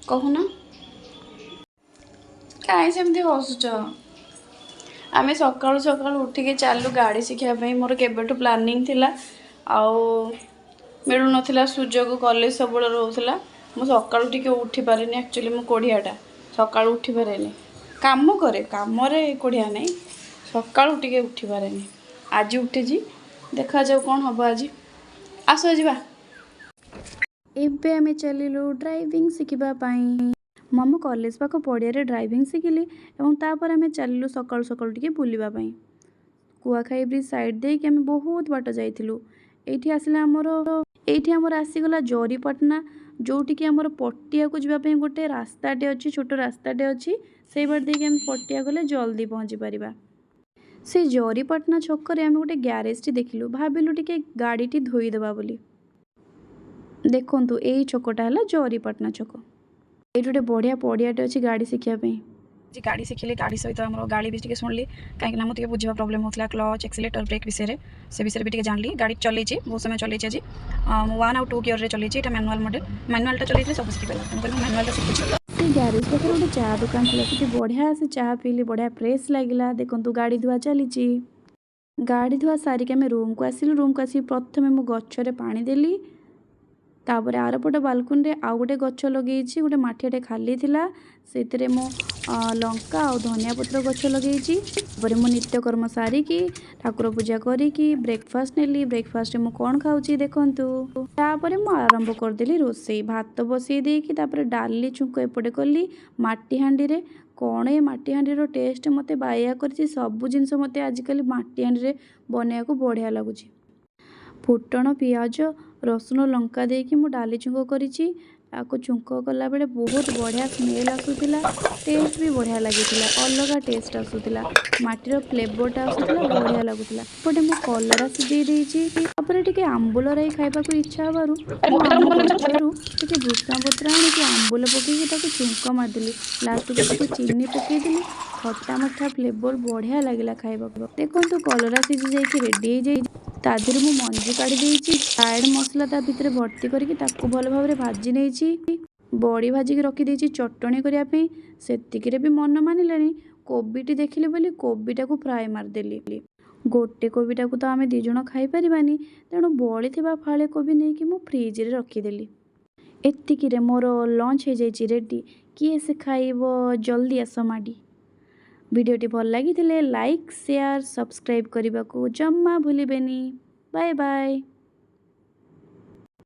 କହୁନ, କାହିଁ ସେମିତି ହସୁଛ? ଆମେ ସକାଳୁ ସକାଳୁ ଉଠିକି ଚାଲୁ ଗାଡ଼ି ଶିଖିବା ପାଇଁ। ମୋର କେବେଠୁ ପ୍ଲାନିଂ ଥିଲା ଆଉ ମିଳୁନଥିଲା ସୁଯୋଗ। କଲେଜ ସବୁବେଳେ ରହୁଥିଲା। ମୁଁ ସକାଳୁ ଟିକେ ଉଠିପାରେନି। ଆକ୍ଚୁଆଲି ମୁଁ କୋଢ଼ିଆଟା, ସକାଳୁ ଉଠିପାରେନି। କାମ କରେ, କାମରେ କୋଢ଼ିଆ ନାହିଁ, ସକାଳୁ ଟିକେ ଉଠିପାରେନି। ଆଜି ଉଠିଛି, ଦେଖାଯାଉ କ'ଣ ହେବ ଆଜି। ଆସ ଯିବା। ଏବେ ଆମେ ଚାଲିଲୁ ଡ୍ରାଇଭିଂ ଶିଖିବା ପାଇଁ। ମୁଁ ଆମ କଲେଜ ପାଖ ପଡ଼ିଆରେ ଡ୍ରାଇଭିଂ ଶିଖିଲି ଏବଂ ତାପରେ ଆମେ ଚାଲିଲୁ ସକାଳୁ ସକାଳୁ ଟିକେ ବୁଲିବା ପାଇଁ। କୁଆଖାଇ ବ୍ରିଜ୍ ସାଇଡ଼୍ ଦେଇକି ଆମେ ବହୁତ ବାଟ ଯାଇଥିଲୁ। ଏଇଠି ଆମର ଆସିଗଲା ଜରିପାଟଣା, ଯେଉଁଠିକି ଆମର ପଟିଆକୁ ଯିବା ପାଇଁ ଗୋଟେ ରାସ୍ତାଟେ ଅଛି, ଛୋଟ ରାସ୍ତାଟେ ଅଛି। ସେଇ ବାଟ ଦେଇକି ଆମେ ପଟିଆ ଗଲେ ଜଲ୍ଦି ପହଞ୍ଚି ପାରିବା। ସେ ଜରିପାଟଣା ଛକରେ ଆମେ ଗୋଟେ ଗ୍ୟାରେଜଟି ଦେଖିଲୁ। ଭାବିଲୁ ଟିକେ ଗାଡ଼ିଟି ଧୋଇଦେବା ବୋଲି। ଦେଖନ୍ତୁ, ଏଇ ଛକଟା ହେଲା ଜରିପାଟଣା ଛକ। ଏଇଠି ଗୋଟେ ବଢ଼ିଆ ପଡ଼ିଆଟେ ଅଛି ଗାଡ଼ି ଶିଖିବା ପାଇଁ। ଆଜି ଗାଡ଼ି ଶିଖିଲି। ଗାଡ଼ି ସହିତ ଆମର ଗାଳି ବି ଟିକେ ଶୁଣିଲି, କାହିଁକିନା ମୁଁ ଟିକେ ବୁଝିବା ପ୍ରୋବ୍ଲେମ୍ ହେଉଥିଲା କ୍ଲଚ୍, ଏକ୍ସିଲେଟର୍, ବ୍ରେକ୍ ବିଷୟରେ। ସେ ବିଷୟରେ ବି ଟିକେ ଜାଣିଲି। ଗାଡ଼ି ଚଲେଇଛି, ବହୁତ ସମୟ ଚଲେଇଛି ଆଜି। ମୁଁ ୱାନ୍ ଆଉ ଟୁ ଗିୟରରେ ଚଲେଇଛି। ଏଇଟା ମ୍ୟାନୁଆଲ୍ ମଡ଼େଲ୍। ମ୍ୟାନୁଆଲ୍ଟା ଚଲେଇଥିଲେ ସବୁ ଶିଖିପାରିଲା, ତେଣୁକରି ମୁଁ ମ୍ୟାନୁଆଲ୍ଟା ଶିଖୁଛି। ସେ ଗ୍ୟାରେଜ ପାଖରେ ଗୋଟେ ଚା ଦୋକାନ ଥିଲା। ସେଠି ବଢ଼ିଆ ସେ ଚା ପିଇଲି, ବଢ଼ିଆ ଫ୍ରେଶ୍ ଲାଗିଲା। ଦେଖନ୍ତୁ, ଗାଡ଼ି ଧୁଆ ଚାଲିଛି। ଗାଡ଼ି ଧୁଆ ସାରିକି ଆମେ ରୁମ୍କୁ ଆସିଲୁ। ରୁମ୍କୁ ଆସିକି ପ୍ରଥମେ ମୁଁ ଗଛରେ ପାଣି ଦେଲି। ତାପରେ ଆରପଟ ବାଲକୁନିରେ ଆଉ ଗୋଟେ ଗଛ ଲଗେଇଛି। ଗୋଟେ ମାଠିଆଟେ ଖାଲି ଥିଲା, ସେଥିରେ ମୁଁ ଲଙ୍କା ଆଉ ଧନିଆ ପତ୍ର ଗଛ ଲଗେଇଛି। ତାପରେ ମୁଁ ନିତ୍ୟକର୍ମ ସାରିକି, ଠାକୁର ପୂଜା କରିକି ବ୍ରେକଫାଷ୍ଟ ନେଲି। ବ୍ରେକଫାଷ୍ଟରେ ମୁଁ କ'ଣ ଖାଉଛି ଦେଖନ୍ତୁ। ତାପରେ ମୁଁ ଆରମ୍ଭ କରିଦେଲି ରୋଷେଇ। ଭାତ ବସେଇ ଦେଇକି ତାପରେ ଡାଲି ଛୁଙ୍କ ଏପଟେ କଲି ମାଟି ହାଣ୍ଡିରେ। କ'ଣ ଏ ମାଟି ହାଣ୍ଡିର ଟେଷ୍ଟ ମୋତେ ବାଇଆ କରିଛି। ସବୁ ଜିନିଷ ମୋତେ ଆଜିକାଲି ମାଟି ହାଣ୍ଡିରେ ବନେଇବାକୁ ବଢ଼ିଆ ଲାଗୁଛି। ଫୁଟଣ, ପିଆଜ, ରସୁଣ, ଲଙ୍କା ଦେଇକି ମୁଁ ଡାଲି ଛୁଙ୍କ କରିଛି। ଆକୁ ଛୁଙ୍କ କଲାବେଳେ ବହୁତ ବଢ଼ିଆ ସ୍ମେଲ୍ ଆସୁଥିଲା। ଟେଷ୍ଟ ବି ବଢ଼ିଆ ଲାଗିଥିଲା, ଅଲଗା ଟେଷ୍ଟ ଆସୁଥିଲା, ମାଟିର ଫ୍ଲେଭରଟା ଆସୁଥିଲା, ବଢ଼ିଆ ଲାଗୁଥିଲା। ଏପଟେ ମୁଁ କଲରା ସିଝେଇ ଦେଇଛି। ତାପରେ ଟିକେ ଆମ୍ବୁଲ ରାଇ ଖାଇବାକୁ ଇଚ୍ଛା ହେବାରୁ ମୁଁ ଆମ ଗଛରୁ ଟିକେ ଭୃଷଙ୍ଗ ପତ୍ର ଆଣିକି ଆମ୍ବୁଲ ପକେଇକି ତାକୁ ଛୁଙ୍କ ମାରିଦେଲି। ଲାଷ୍ଟକୁ ଟିକେ ଚିନି ପକେଇଦେଲି। ଖଟା ମିଠା ଫ୍ଲେଭର ବଢ଼ିଆ ଲାଗିଲା ଖାଇବାକୁ। ଦେଖନ୍ତୁ, କଲରା ସିଝି ଯାଇକି ରେଡ଼ି ହେଇଯାଇଛି। ତା ଦେହରୁ ମୁଁ ମଞ୍ଜି କାଢ଼ି ଦେଇଛି। ଫ୍ରାଏଡ଼ ମସଲା ତା ଭିତରେ ଭର୍ତ୍ତି କରିକି ତାକୁ ଭଲ ଭାବରେ ଭାଜି ନେଇଛି। ବଡ଼ି ଭାଜିକି ରଖିଦେଇଛି ଚଟଣି କରିବା ପାଇଁ। ସେତିକିରେ ବି ମନ ମାନିଲାନି। କୋବିଟି ଦେଖିଲି ବୋଲି କୋବିଟାକୁ ଫ୍ରାଏ ମାରିଦେଲି। ଗୋଟେ କୋବିଟାକୁ ତ ଆମେ ଦୁଇ ଜଣ ଖାଇପାରିବାନି, ତେଣୁ ବଳିଥିବା ଫାଳେ କୋବି ନେଇକି ମୁଁ ଫ୍ରିଜରେ ରଖିଦେଲି। ଏତିକିରେ ମୋର ଲଞ୍ଚ ହେଇଯାଇଛି ରେଡ଼ି। କିଏ ସେ ଖାଇବ, ଜଲ୍ଦି ଆସ ମାଡ଼ି। ଭିଡ଼ିଓଟି ଭଲ ଲାଗିଥିଲେ ଲାଇକ୍, ସେୟାର, ସବସ୍କ୍ରାଇବ୍ କରିବାକୁ ଜମା ଭୁଲିବେନି। Bye bye.